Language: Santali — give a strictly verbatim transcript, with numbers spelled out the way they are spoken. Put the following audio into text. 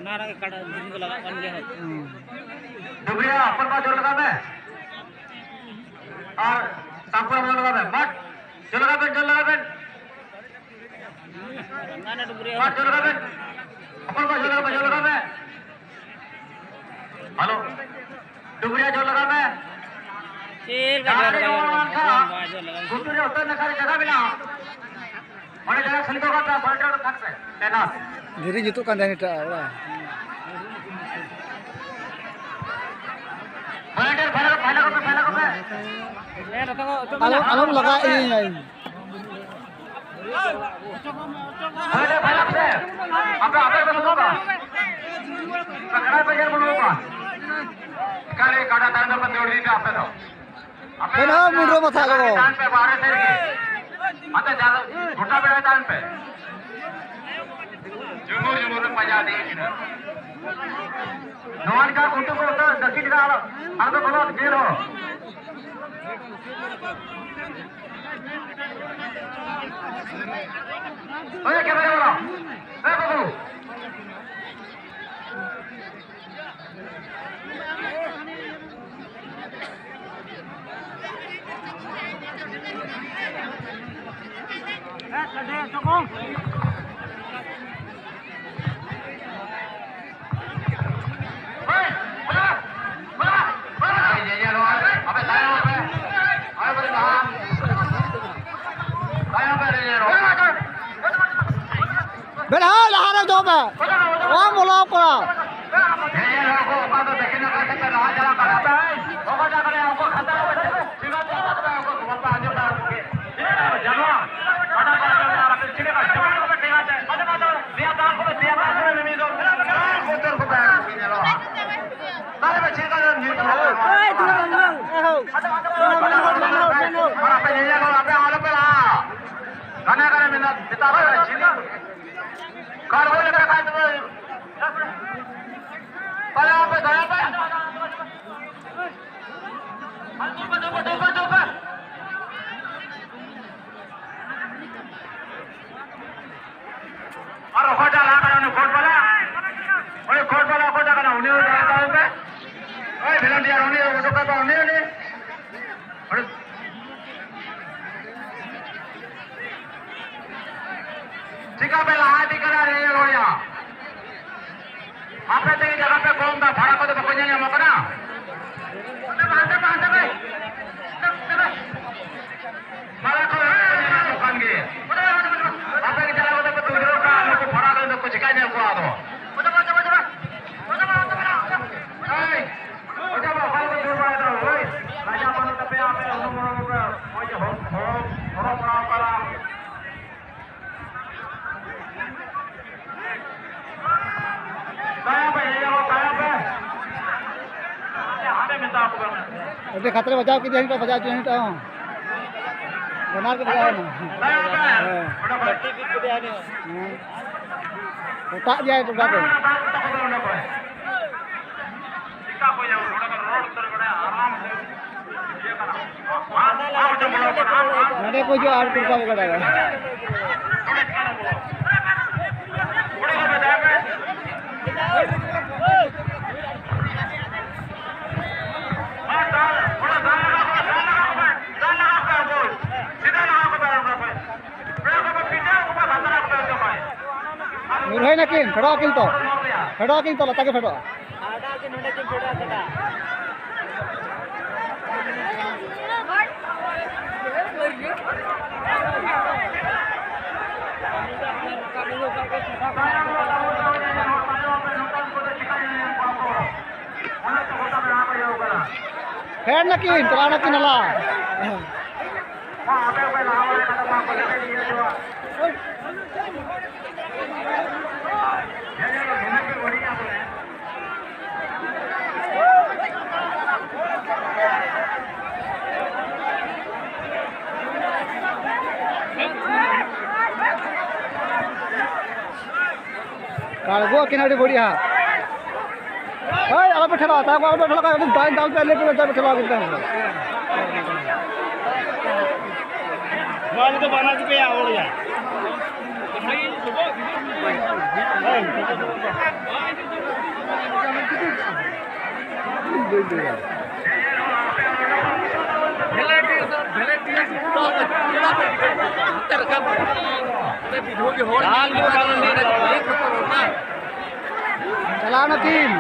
ᱚᱱᱟ ᱨᱮ ᱠᱟᱰᱟ ᱫᱷᱤᱨᱤ ᱠᱚ ᱞᱟᱜᱟᱜ ᱠᱟᱱ ᱜᱮᱭᱟ᱾ ᱦᱩᱸ᱾ ᱰᱩᱵᱨᱤᱭᱟ, ᱦᱚᱯᱚᱱ ᱵᱟ, ᱡᱳᱨ ᱞᱟᱜᱟᱣ ᱢᱮ᱾ ᱟᱨ ᱥᱟᱢᱯᱩᱨᱟ ᱵᱟ, ᱡᱳᱨ ᱞᱟᱜᱟᱣ ᱢᱮ᱾ ᱢᱟᱴ, ᱡᱳᱨ ᱞᱟᱜᱟᱣ ᱵᱮᱱ, ᱡᱳᱨ ᱞᱟᱜᱟᱣ ᱵᱮᱱ᱾ ᱢᱟᱴ, ᱡᱳᱨ ᱞᱟᱜᱟᱣ ᱵᱮᱱ᱾ ᱦᱚᱯᱚᱱ ᱵᱟ, ᱡᱳᱨ ᱞᱟᱜᱟᱣ ᱢᱮ, ᱡᱳᱨ ᱞᱟᱜᱟᱣ ᱢᱮ᱾ ᱦᱮᱞᱳ᱾ ᱰᱩᱵᱨᱤᱭᱟ, ᱡᱳᱨ ᱞᱟᱜᱟᱣ ᱢᱮ᱾ ᱪᱮᱫ ᱞᱮᱠᱟ ᱡᱳᱨ ᱞᱟᱜᱟᱣ ᱢᱮ? ᱡᱟᱦᱟᱸ ᱨᱮ ᱡᱳᱨ ᱞᱟᱜᱟᱣ ᱢᱮ᱾ ᱜᱷᱩᱴᱩ ᱨᱮ ᱩᱛᱟᱹᱨ ᱞᱮᱠᱷᱟᱱ ᱡᱟᱭᱜᱟ ᱢᱮᱱᱟᱜᱼᱟ᱾ ᱚᱸᱰᱮ ᱡᱟᱭᱜᱟ ᱠᱷᱟᱹᱞᱤ ᱫᱚᱦᱚ ᱠᱟᱜ ᱯᱮ, ᱵᱚᱞ ᱴᱨᱟᱭᱟᱞ ᱠᱷᱟᱱ ᱯᱮ᱾ ᱫᱮᱱᱟ᱾ ᱫᱷᱤᱨᱤ ᱡᱩᱛᱩᱜ ᱠᱟᱱ ᱛᱟᱦᱮᱸᱱ ᱮᱴᱟᱜ ᱚᱲᱟᱜ᱾ ᱵᱚᱞ ᱴᱨᱟᱭᱟᱞ ᱯᱷᱟᱭᱱᱟᱞ, ᱯᱷᱟᱭᱱᱟᱞ ᱠᱚᱯᱮ, ᱯᱷᱟᱭᱱᱟᱞ ᱠᱚᱯᱮ᱾ ᱟᱞᱚᱢ, ᱟᱞᱚᱢ ᱞᱟᱜᱟ ᱤᱧ᱾ ᱵᱚᱞ ᱴᱨᱟᱭᱟᱞ ᱯᱷᱟᱭᱱᱟᱞ ᱯᱮ᱾ ᱟᱯᱮ, ᱟᱯᱮ ᱯᱮ ᱫᱩᱲᱩᱵ ᱠᱚᱜᱼᱟ᱾ ᱟᱠᱷᱲᱟ ᱯᱮ ᱧᱮᱞ ᱵᱟᱹᱱᱩᱜ ᱠᱚᱣᱟ᱾ ᱮᱠᱟᱞ ᱜᱮ ᱠᱟᱰᱟ ᱛᱟᱭᱚᱢ ᱨᱮᱯᱮ ᱫᱟᱹᱲ ᱤᱫᱤᱭᱮᱫᱟ ᱟᱯᱮ ᱫᱚ᱾ ᱟᱯᱮ ᱦᱮᱱᱟ ᱢᱩᱰᱨᱟᱹ ᱢᱟᱛᱷᱟ ᱠᱚ᱾ ᱫᱟᱬᱟᱱ ᱯᱮ ᱵᱟᱦᱨᱮ ᱥᱮᱫ ᱨᱮᱜᱮ᱾ ᱟᱯᱮ ᱡᱟᱦᱟᱸ ᱜᱚᱴᱟ ᱵᱮᱲᱟ ᱫᱟᱬᱟᱱ ᱯᱮ᱾ ᱡᱩᱢᱩᱨ ᱡᱩᱢᱩᱨ ᱨᱮ ᱯᱟᱸᱡᱟ ᱤᱫᱤᱭᱮᱫ ᱠᱤᱱᱟ᱾ ᱱᱚᱣᱟ ᱞᱮᱠᱟ ᱜᱷᱩᱴᱩ ᱠᱚ ᱩᱛᱟᱹᱨ ᱫᱟᱹᱠᱷᱤᱱ ᱞᱮᱠᱟ ᱟᱨ, ᱟᱨ ᱫᱚ ᱵᱚᱞᱚ ᱡᱮᱞ ᱦᱚᱸ᱾ ᱦᱳᱭ, ᱠᱮᱢᱮᱨᱟ ᱵᱟᱞᱟ᱾ ᱦᱮᱸ, ᱵᱟᱹᱵᱩ᱾ ᱵᱮᱲᱦᱟ ᱞᱟᱦᱟ ᱨᱮ ᱫᱚᱦᱚ ᱢᱮ᱾ ᱵᱟᱢ ᱵᱚᱞᱚ ᱠᱟᱱᱟ᱾ ᱦᱮᱸ, ᱦᱚᱲ ᱠᱚ ᱚᱠᱟ ᱫᱚ ᱫᱟᱹᱠᱷᱤᱱ ᱱᱟᱠᱷᱟ ᱥᱮᱫ ᱯᱮ ᱞᱟᱦᱟ ᱪᱟᱞᱟᱜ ᱠᱟᱱᱟ᱾ ᱚᱠᱚᱭ ᱴᱟᱜ ᱠᱟᱱᱟ, ᱩᱱᱠᱩ ᱠᱷᱟᱛᱟ ᱨᱮ ᱴᱷᱤᱠ ᱟᱪᱷᱮ, ᱟᱯᱮ ᱠᱚ ᱜᱚᱞᱯᱚ ᱟᱸᱡᱚᱢ ᱫᱟ᱾ ᱡᱟᱱᱣᱟᱨ, ᱚᱠᱟ ᱴᱟᱜ ᱠᱟᱱᱟ, ᱴᱷᱤᱠ ᱟᱪᱷᱮ, ᱴᱷᱤᱠ ᱟᱪᱷᱮ, ᱴᱷᱤᱠ ᱟᱪᱷᱮ, ᱫᱮᱭᱟ ᱫᱟᱞ ᱠᱚ ᱢᱮ, ᱫᱮᱭᱟ ᱫᱟᱞ ᱠᱚ ᱢᱮ, ᱢᱤᱢᱤᱫ ᱫᱚ᱾ ᱵᱚᱛᱚᱨ ᱠᱚ ᱯᱮ ᱧᱮᱞᱚᱜᱼᱟ᱾ ᱫᱟᱨᱮ ᱯᱮ ᱪᱮᱫ ᱞᱮᱠᱟ ᱧᱮᱞ ᱠᱚᱣᱟ? ᱟᱯᱮ ᱧᱮᱧᱮᱞ ᱠᱚ, ᱟᱯᱮ ᱟᱞᱚ ᱯᱮ ᱞᱟᱦᱟᱜᱼᱟ᱾ ᱜᱷᱟᱱᱮ ᱜᱷᱟᱱᱮ ᱢᱮᱱᱟᱜ, ᱥᱮᱛᱟᱜ ᱵᱮᱲᱟ ᱪᱤᱞᱤ? ᱠᱟᱲᱵᱚ ᱞᱮᱠᱟ ᱠᱷᱟᱡ ᱫᱚ ᱫᱟᱭᱟ ᱯᱮ, ᱫᱟᱭᱟ ᱯᱮ᱾ ᱟᱨ ᱚᱠᱚᱭᱴᱟᱜ ᱞᱟᱦᱟ ᱠᱟᱱᱟ ᱩᱱᱤ ᱵᱷᱳᱴ ᱵᱟᱞᱟ? ᱪᱤᱠᱟ ᱯᱮ ᱞᱟᱦᱟ ᱤᱫᱤ ᱠᱟᱱᱟ ᱨᱮᱸᱜᱮᱡ ᱦᱚᱲ ᱭᱟ? ᱟᱯᱮ ᱛᱮᱜᱮ ᱡᱟᱭᱜᱟ ᱯᱮ ᱠᱚᱢ ᱫᱟ, ᱵᱷᱟᱲᱟ ᱠᱚᱫᱚ ᱵᱟᱠᱚ ᱧᱮᱞ ᱧᱟᱢᱚᱜ ᱠᱟᱱᱟ᱾ ᱦᱟᱱᱛᱮ ᱯᱮ, ᱦᱟᱱᱛᱮ ᱯᱮ, ᱦᱟᱱᱛᱮ ᱯᱮ᱾ ᱵᱷᱟᱲᱟ ᱠᱚ ᱵᱟᱠᱚ ᱧᱮᱞ ᱧᱟᱢᱚᱜ ᱠᱟᱱ ᱜᱮ᱾ ᱟᱯᱮ ᱜᱮ ᱪᱟᱞᱟᱣ ᱠᱟᱛᱮ ᱯᱮ ᱛᱩᱞᱟᱹᱣ ᱠᱟᱜᱼᱟ, ᱱᱩᱠᱩ ᱵᱷᱟᱲᱟ ᱨᱮᱱ ᱫᱚᱠᱚ ᱪᱤᱠᱟ ᱧᱮᱞ ᱠᱚᱣᱟ ᱟᱫᱚ? ᱮᱭ, ᱚᱡᱚᱜ ᱵᱟᱵᱟ, ᱚᱠᱟ ᱨᱮᱯᱮ ᱫᱩᱲᱩᱵ ᱵᱟᱲᱟᱭ ᱫᱟ, ᱦᱳᱭ? ᱞᱟᱡᱟ ᱵᱟᱹᱱᱩᱜ ᱛᱟᱯᱮᱭᱟ ᱟᱯᱮ, ᱩᱱᱩᱢ ᱩᱱᱩᱢ ᱯᱮ, ᱦᱚᱭ ᱡᱮ ᱦᱚᱲ, ᱦᱚᱲ, ᱦᱚᱲ ᱯᱟᱲᱟᱣ ᱯᱟᱲᱟᱣ᱾ ᱟᱹᱰᱤ ᱠᱷᱟᱛᱨᱮ ᱵᱟᱡᱟᱣ ᱠᱮᱫᱮᱭᱟ ᱱᱤᱛᱚᱜ, ᱵᱟᱡᱟᱣ ᱦᱚᱪᱚᱭᱟ ᱱᱤᱛᱚᱜ ᱦᱚᱸ᱾ ᱵᱟᱱᱟᱨ ᱜᱮ ᱵᱟᱡᱟᱣ ᱮᱱᱟ᱾ ᱦᱮᱸ᱾ ᱦᱮᱸ᱾ ᱚᱴᱟᱜ ᱜᱮᱭᱟᱭ ᱴᱚᱴᱟ ᱫᱚ᱾ ᱱᱚᱰᱮ ᱠᱚ ᱦᱤᱡᱩᱜᱼᱟ ᱟᱨ ᱠᱚ ᱨᱟᱠᱟᱵ ᱠᱟᱫᱟ᱾ ᱧᱩᱨᱦᱟᱹᱭ ᱱᱟᱠᱤᱱ, ᱯᱷᱮᱰᱚᱜ ᱟᱹᱠᱤᱱ ᱛᱚ, ᱯᱷᱮᱰᱚᱜ ᱟᱹᱠᱤᱱ ᱛᱚ, ᱞᱟᱛᱟᱨ ᱜᱮ ᱯᱷᱮᱰᱚᱜᱼᱟ᱾ ᱦᱟᱰᱟ ᱠᱤᱱ ᱱᱚᱰᱮ ᱠᱤᱱ ᱯᱷᱮᱰᱚᱜ ᱟᱠᱟᱫᱟ᱾ ᱯᱷᱮᱰ ᱱᱟᱠᱤᱱ, ᱪᱟᱞᱟᱣ ᱱᱟᱠᱤᱱ ᱱᱟᱞᱟ᱾ ᱟᱬᱜᱚ ᱟᱹᱠᱤᱱ ᱟᱹᱰᱤ ᱵᱟᱹᱲᱤᱡ ᱦᱟᱸᱜ᱾ ᱦᱳᱭ, ᱟᱞᱚᱯᱮ ᱴᱷᱮᱞᱟᱣᱟ, ᱛᱟᱭᱚᱢ ᱟᱞᱚᱯᱮ ᱴᱷᱮᱞᱟᱣᱟ, ᱟᱹᱰᱤ ᱫᱟᱞ, ᱫᱟᱞ ᱯᱮ, ᱟᱞᱮ ᱯᱮ ᱫᱟᱞ ᱯᱮ ᱴᱷᱮᱞᱟᱣ ᱠᱤᱱ ᱛᱟᱦᱮᱸ᱾ ᱱᱚᱣᱟ ᱨᱮᱫᱚ ᱵᱟᱱᱟᱨ ᱜᱮᱯᱮ ᱟᱣᱲᱤᱭᱟ᱾ ᱵᱷᱮᱞᱮᱱᱴᱤᱭᱟᱹ ᱥᱟᱶ, ᱵᱷᱮᱞᱮᱱᱴᱤᱭᱟᱹ ᱥᱟᱶ ᱦᱟᱱᱛᱮ ᱨᱟᱠᱟᱵ᱾ ᱪᱟᱞᱟᱣᱱᱟ ᱛᱤᱱ᱾